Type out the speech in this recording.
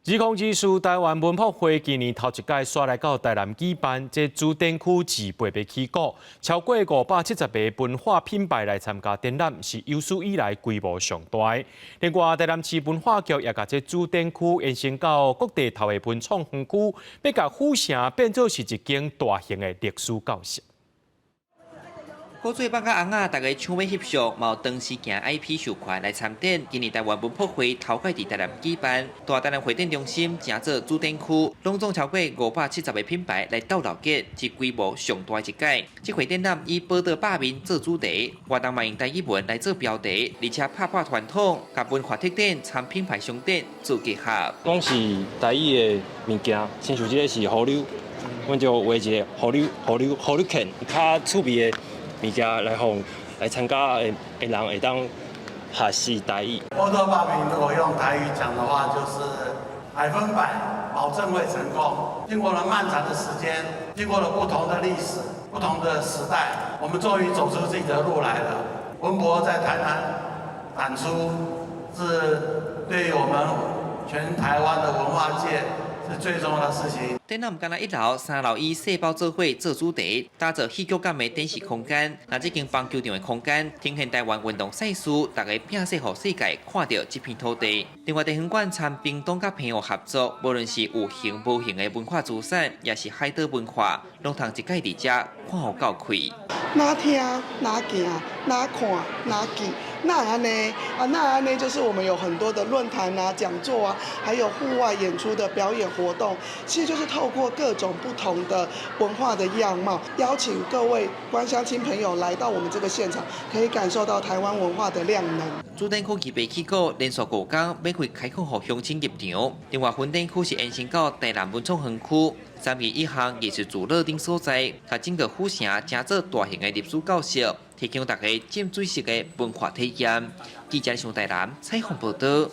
2024台灣文博會今年頭一屆煞來到台南舉辦，這主展區自八月起鼓，超過570个文化品牌來參加展覽，是有史以來規模上大。另外，台南市文化局也共這主展區延伸到各地頭的文創園區，欲共府城變做是一間大型的歷史教室。古做放甲尪仔，大家搶欲翕相，嘛有長時間 IP 授權來參展。今年台灣文博會頭擺佇台南舉辦，大台南會展中心成做主展區，攏總超過570个品牌來鬥鬧熱，是規模上大一屆。這回展覽以寶島肉麵做主題，活動嘛用台語文來做標題，而且拍破傳統，共文化特展參品牌商店做結合。攏是台語的物件，親像這个是葫蘆，阮就畫一个葫蘆、葫蘆、葫蘆券，較趣味的物件來予來參加的的人會當學習台語。寶島肉麵如果用台語講的話，就是100%保證會成功。經過了漫長的時間，經過了不同的歷史、不同的時代，我們終於走出自己的路來了。文博在台南展出，是對於我們全台灣的文化界是最重要的事情。展覽毋干焦一樓、三樓以細胞做伙做主題，打造戲劇感的展示空間。那這間棒球場的空間，呈現台灣運動賽事，逐家拼勢予世界看著這片土地。另外，地方館參屏東佮澎湖合作，無論是有形無形的文化資產，抑是海島文化，攏通一擺佇遮看予夠開。哪聽哪行哪看哪記，哪會按呢啊？哪會按呢？就是我們有很多的論壇啊、講座啊，還有戶外演出的表演活動，其實就是透過各種不同的文化的樣貌，邀請各位觀鄉親朋友來到我們這個現場，可以感受到台灣文化的量能。主展區預備起鼓，連續5工免費開放予鄉親入場。另外，分展區是延伸到台南文創園區，三二一項藝術聚落等所在，共整個府城成做大型的歷史教室，提供大家浸水式的文化體驗。記者上台南採訪報導。